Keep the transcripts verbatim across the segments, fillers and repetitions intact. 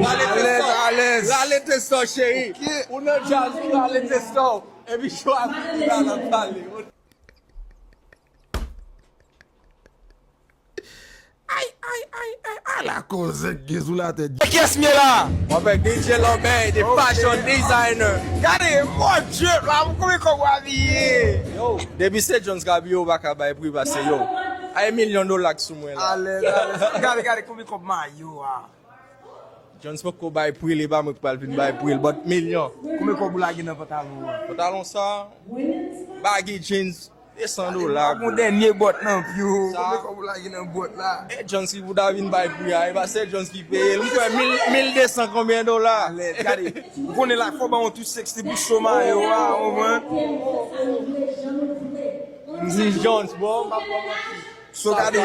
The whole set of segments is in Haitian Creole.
Alèz, alèz. Rale testò, cheri. Ou nan djaz, ou rale testò. Epi show a fini la, n ap pale. Ay, ay, ay, ay, ala koze k gen sou latè. Kiyès m ye la? Mwen avèk D J Lobey, the fashion designer. Gade, mon Dieu, la, konbyen kòb w abiye? Yo, depi se Jones k abiye, ou pa ka bay pri pase yo. Ay, milyon dola k sou mwen la. Alèz, alèz. Gade, gade, konbyen kòb mayo a? Jones poko bay pri l, e pa mwen k pral vin bay pri l, but milyon. Konbyen kòb ou lage nan pantalon an? Pantalon sa, baggy jeans, de san dola. Gon dènye bòt nan pye w. Sa. Konbyen kòb ou lage nan bòt la? E Jones ki pou ta vin bay pri a, e pa se Jones ki peye l. M kwè mil, mil de san konbyen dola? Alèz, gade. Ou konnen la, fò ban yon ti sexy pou show mayo a, ou konprann? M di Jones, bro, m ap pran manti. So, gade,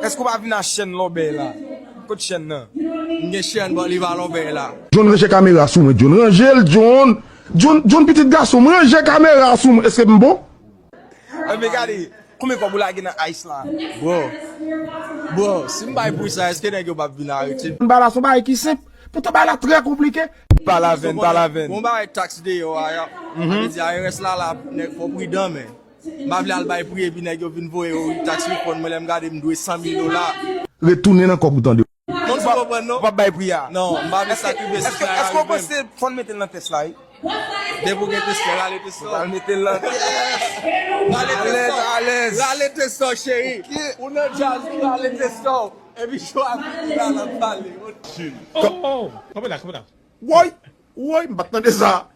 èske w pa vin ak chèn Lobey la? Kot chèn nan? M gen chèn, but li pa Lobey la. John, ranje kamera sou mwen, John. Ranje l, John. John, John, pitit gason m, ranje kamera sou mwen. Èske m bon? Enben, gade, konbyen kòb ou lage nan ice la? Bro, bro, si m bay pri sa, èske nèg yo p ap vin arete m? Bagay la se yon bagay ki senp. Poutan bagay la trè konplike. Pa lavenn, pa lavenn. Bon bagay taks deyò a, ya. Sa vle di, I R S la, la, nèg fò pridan, men. M pa vle al bay pri epi nèg yo vin voye yo tax refund mwen, lè m gade m dwe san mil dola. Retounen nan kòb ou tande. Monsi, ou konprann non? Ou p ap bay pri a. Non, m pa vle sakrifye. Èske, èske w panse fò n mete l nan tès la, wi? Depi w gen testè, rale testè. Pral mete l nan tès. Rale testè. Alèz, alèz. Rale testè, cheri. Ou nan djaz, ou rale testè. Epi show a fini la, n ap pale. Oh, oh, kanpe la, kanpe la. Woy, woy, m pa t tande sa.